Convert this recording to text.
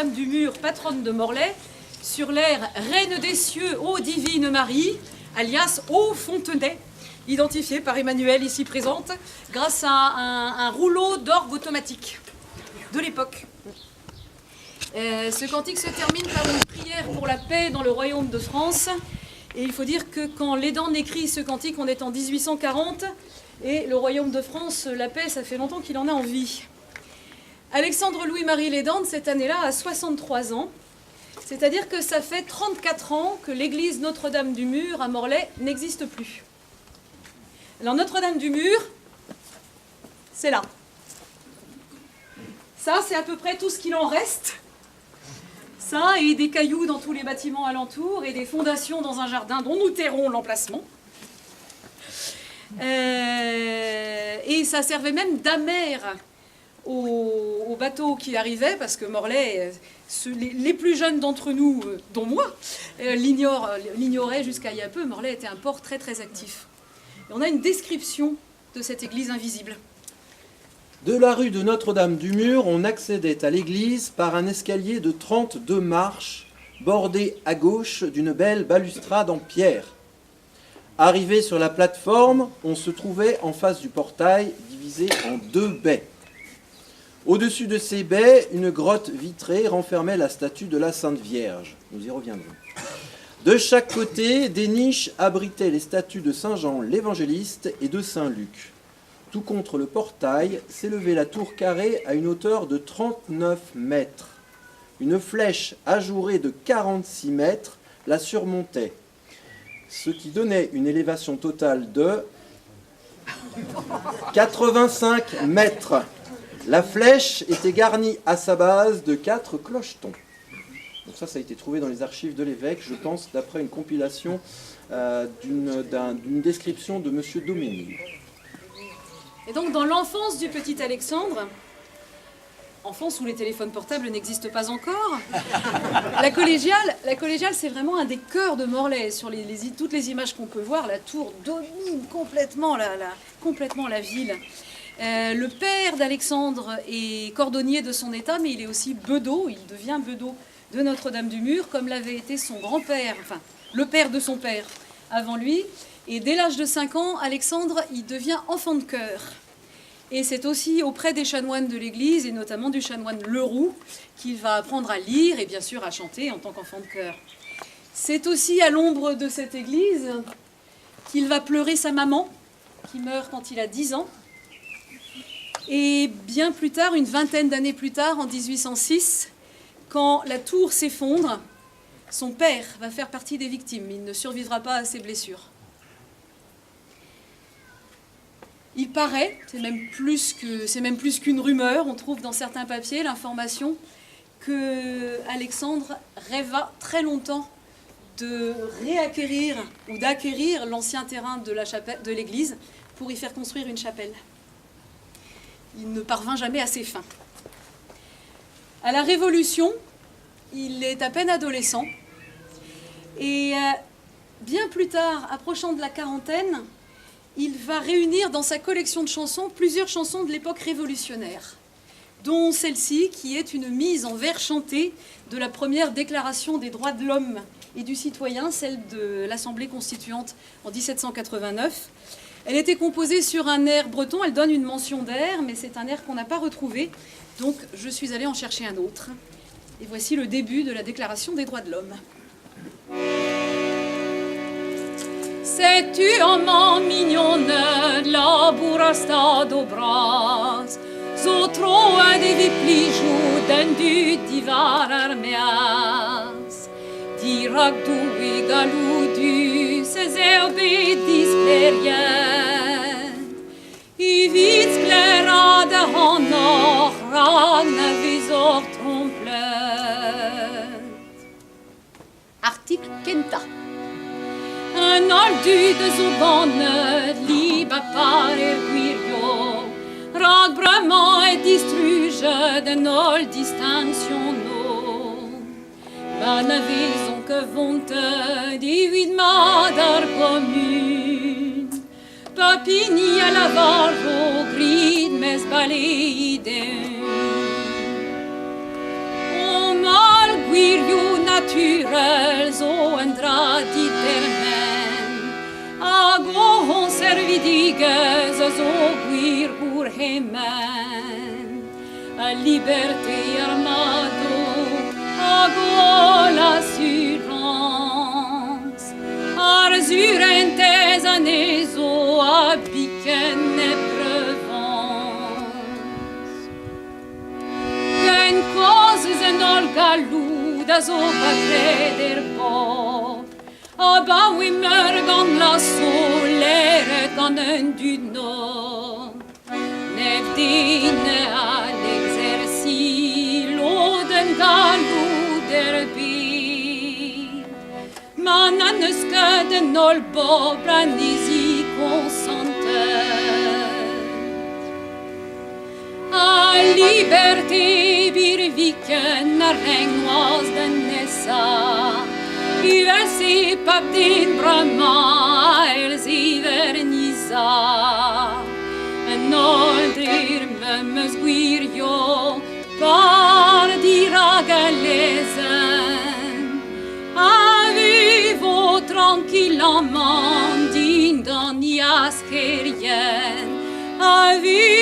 Du Mur, patronne de Morlaix, sur l'air Reine des cieux, ô divine Marie, alias Ô Fontenay, identifié par Emmanuel ici présente, grâce à un rouleau d'orgue automatique de l'époque. Ce cantique se termine par une prière pour la paix dans le royaume de France. Et il faut dire que quand Lédan écrit ce cantique, on est en 1840, et le royaume de France, la paix, ça fait longtemps qu'il en a envie. Alexandre Louis-Marie Lédande, cette année-là, a 63 ans. C'est-à-dire que ça fait 34 ans que l'église Notre-Dame du Mur à Morlaix n'existe plus. Alors Notre-Dame du Mur, c'est là. Ça, c'est à peu près tout ce qu'il en reste. Ça, et des cailloux dans tous les bâtiments alentours, et des fondations dans un jardin dont nous tairons l'emplacement. Et ça servait même d'amer aux bateaux qui arrivaient, parce que Morlaix, les plus jeunes d'entre nous, dont moi, l'ignoraient jusqu'à il y a peu. Morlaix était un port très très actif. Et on a une description de cette église invisible. De la rue de Notre-Dame du Mur, on accédait à l'église par un escalier de 32 marches, bordé à gauche d'une belle balustrade en pierre. Arrivé sur la plateforme, on se trouvait en face du portail, divisé en deux baies. Au-dessus de ces baies, une grotte vitrée renfermait la statue de la Sainte Vierge. Nous y reviendrons. De chaque côté, des niches abritaient les statues de Saint Jean l'évangéliste et de Saint Luc. Tout contre le portail s'élevait la tour carrée à une hauteur de 39 mètres. Une flèche ajourée de 46 mètres la surmontait, ce qui donnait une élévation totale de 85 mètres. La flèche était garnie à sa base de 4 clochetons. Donc ça a été trouvé dans les archives de l'évêque, je pense, d'après une compilation d'une description de Monsieur Daumesnil. Et donc, dans l'enfance du petit Alexandre, enfance où les téléphones portables n'existent pas encore, la collégiale, c'est vraiment un des cœurs de Morlaix. Sur toutes les images qu'on peut voir, la tour domine complètement la ville. Le père d'Alexandre est cordonnier de son état, mais il est aussi bedeau, il devient bedeau de Notre-Dame du Mur, comme l'avait été son grand-père, enfin le père de son père avant lui. Et dès l'âge de 5 ans, Alexandre, il devient enfant de chœur. Et c'est aussi auprès des chanoines de l'église, et notamment du chanoine Leroux, qu'il va apprendre à lire et bien sûr à chanter en tant qu'enfant de chœur. C'est aussi à l'ombre de cette église qu'il va pleurer sa maman, qui meurt quand il a 10 ans. Et bien plus tard, une vingtaine d'années plus tard, en 1806, quand la tour s'effondre, son père va faire partie des victimes. Il ne survivra pas à ses blessures. Il paraît, c'est même plus qu'une rumeur, on trouve dans certains papiers l'information que Alexandre rêva très longtemps de réacquérir ou d'acquérir l'ancien terrain de la chapelle, de l'église pour y faire construire une chapelle. Il ne parvint jamais à ses fins. À la Révolution, il est à peine adolescent. Et bien plus tard, approchant de la quarantaine, il va réunir dans sa collection de chansons plusieurs chansons de l'époque révolutionnaire, dont celle-ci qui est une mise en vers chanté de la première déclaration des droits de l'homme et du citoyen, celle de l'Assemblée constituante en 1789. Elle était composée sur un air breton, elle donne une mention d'air, mais c'est un air qu'on n'a pas retrouvé, donc je suis allée en chercher un autre. Et voici le début de la Déclaration des droits de l'homme. Sais-tu en m'en mignonne, la bourrasta d'obras, zo tro a devi plijou den du divar armeas. Dirak doue galoudu, ses herbe disclérien. Ivit sclera de honor, rag na visor tromplet. Article Kenta. Un aldu de zobane, liba par er guirio, rag bremañ e distruge den holl distinction no. Ba na vezon ket vontet evit mat ar commune. Papini a lavaro grit mes baleiden. O naturel zo un dra ditermen Hag o hon servidigezh a zo gwir gourc'hemenn A liberté ar mado hag holl asurañs Ar surentez anezho ha biken nep revañs. Ken kozh eus an holl galloud a zo pa gred er bobl Abaoe meur gant laso leret gant un dud nobl Neb den a exerci lodenn galloud er bed Ma na n'eus ket an holl bobl anezhi konsantet Al liberté birviken a renk noazh da nesañ Evel-se pab den bremañ el nizañ An holl dre me'm eus gwirioù par dirak al lezenn A vevo tranquillamant dindan yaskerien A vevo